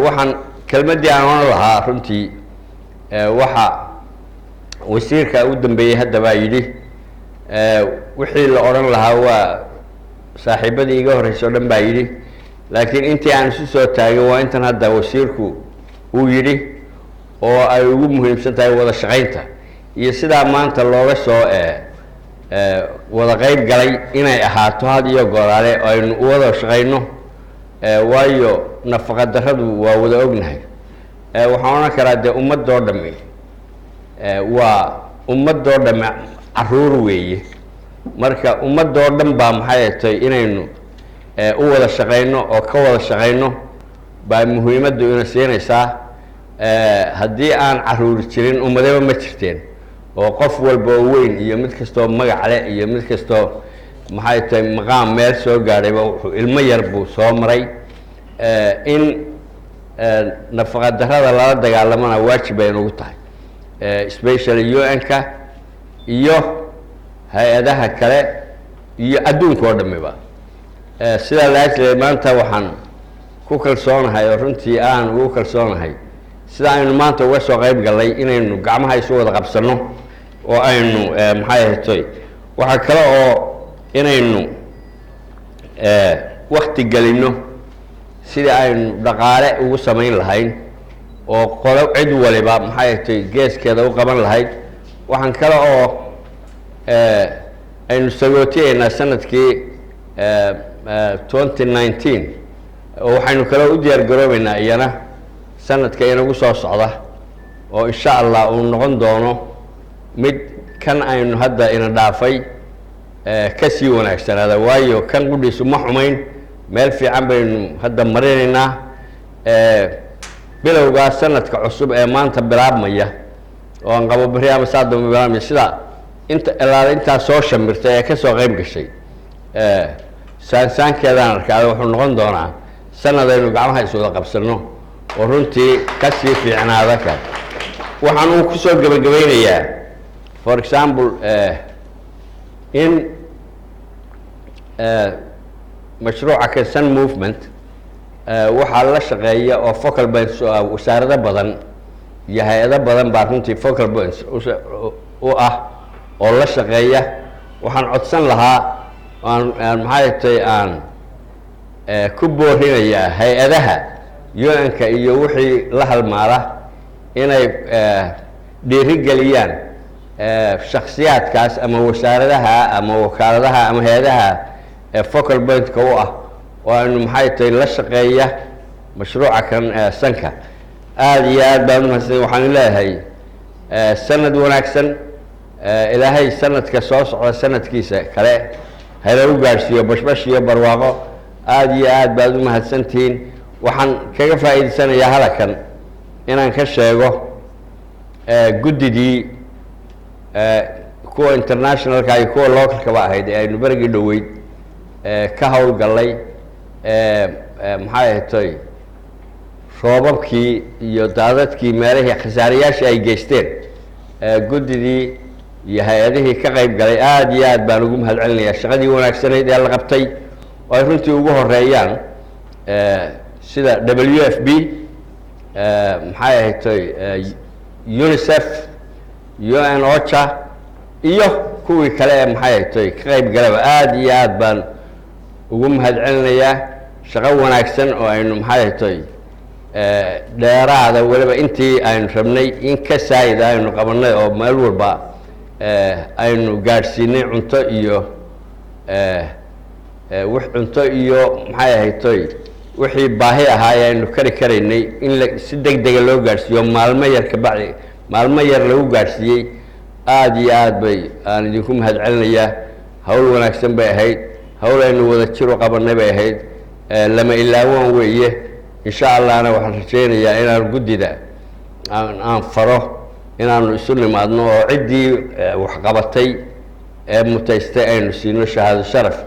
Waxaan kelmaddii aan oran lahaa runtii, waxa wasiirka u dambeeyey hadda baa yidhi wixii la odhan lahaa waa saaxiibadii iga horreysay o dhan baa yidhi, laakiin intii aan isu soo taagin waa intan hadda wasiirku uu yidhi, oo ay ugu muhiimsan tahay wada shaqaynta iyo sidaa maanta looga soo wada qeyb galay inay ahaato had iyo gooraale aynu u wada shaqayno, waayo nafaqa darradu waa wada ognahay. Waxaan odhan karaa dee ummadoo dhami waa ummadoo dhami caruur weeye. Marka ummadoo dhan baa maxay tay inaynu u wada shaqayno oo ka wada shaqayno baa muhiimaddu ina siinaysaa. Haddii aan caruuri jirin, ummadaba ma jirteen, oo qof walba oo weyn iyo mid kastoo magac leh iyo mid kastoo maxay tahay maqaam meel soo gaadhayba wuxuu ilmo yar buu soo maray. In nafaqa darrada lala dagaalamana waajib bay inugu tahay, especially UN-ka iyo hay-adaha kale iyo adduunka oo dhamiba. Sidaa laajle maanta waxaan ku kalsoonahay oo runtii aan ugu kalsoonahay sida aynu maanta uga soo qayb gallay inaynu gacmaha isu wada qabsanno oo aynu maxay ahatoy. Waxaa kale oo inaynu wakti gelinno sidii aynu dhaqaale ugu samayn lahayn oo qolo cid waliba maxay ahatay geeskeeda u qaban lahayd. Waxaan kale oo aynu sagootiyeynaa sanadkii 2019, oo waxaynu kaloo u diyaar garoobeynaa iyana sanadka inagu soo socda, oo insha Allah uu noqon doono mid kan aynu hadda ina dhaafay ka sii wanaagsanaada, waayo kan qudhiisu ma xumayn, meel fiican baynu hadda marinaynaa. Bilowgaa sanadka cusub ee maanta bilaabmaya oo aan qabo beri ama saa dambe bilaabmaya, sida inta ilaala intaa soo shamirtay ee kasoo qayb gashay saansaankeedaan arkaa, wuxuu noqon doonaa sanad aynu gacmaha is wada qabsanno oo runtii kasii fiicnaada. Ka waxaan uu kusoo gebagabaynayaa, for example, in mashruuca kan movement waxaa la shaqeeya oo focal points wasaarado badan iyo hay-ado badan baa runtii focal points u ah oo la shaqeeya. Waxaan codsan lahaa aan maxay tay aan ku boorinayaa hay-adaha UN-ka iyo wixii la halmaala inay dhiirigeliyaan shaksiyaadkaas ama wasaaradaha ama wakaaladaha ama hay-adaha focal point-ka u ah oo aynu maxay tahay la shaqeeya mashruuca kan sanka. Aada iyo aad baan umahadsan. Waxaan leeyahay sanad wanaagsan. Ilaahay sanadka soo socda sanadkiisa kale haylagu gaadhsiiyo bashbash iyo barwaaqo. Aada iyo aad baad umahadsantihiin. Waxaan kaga faa'iidaysanayaa halakan inaan ka sheego guddidii kuwa internationalka iyo kuwa localkaba ahayd ee aynu berigii dhoweyd ka howlgallay, maxay ahatay, roobabkii iyo daadadkii meelihii khasaarayaashii ay geysteen, guddidii iyo hay-adihii ka qayb galay aada iyo aad baan ugu mahad celinayaa shaqadii wanaagsanayd ee la qabtay, oo ay runtii ugu horeeyaan sida WFP, maxay ahatay. UNICEF, UN OCHA iyo kuwii kale ee maxay haytoy ka qayb galaba, aada iyo aad baan ugu mahadcelinayaa. Shaqo wanaagsan oo aynu maxay haytoy dheeraada weliba intii aynu rabnay in ka saayid aynu qabanay oo meel walba aynu gaadhsiinay cunto iyo wix cunto iyo maxay ahaytoy wixii baahi ahaa ee aynu kari karaynay in la si deg dega loo gaadhsiiyo, maalmo yar kabacdi maalmo yar lagu gaadhsiiyey. Aada iyo aad bay aan idinku mahadcelinayaa. Hawl wanaagsan bay ahayd, hawl aynu wada jir u qabanay bay ahayd, lama ilaawaan weeye. Insha Allahna waxaan rajaynayaa inaan guddida aan faro inaanu isu nimaadno oo ciddii waxqabatay ee mutaystay aynu siino shahaado sharaf.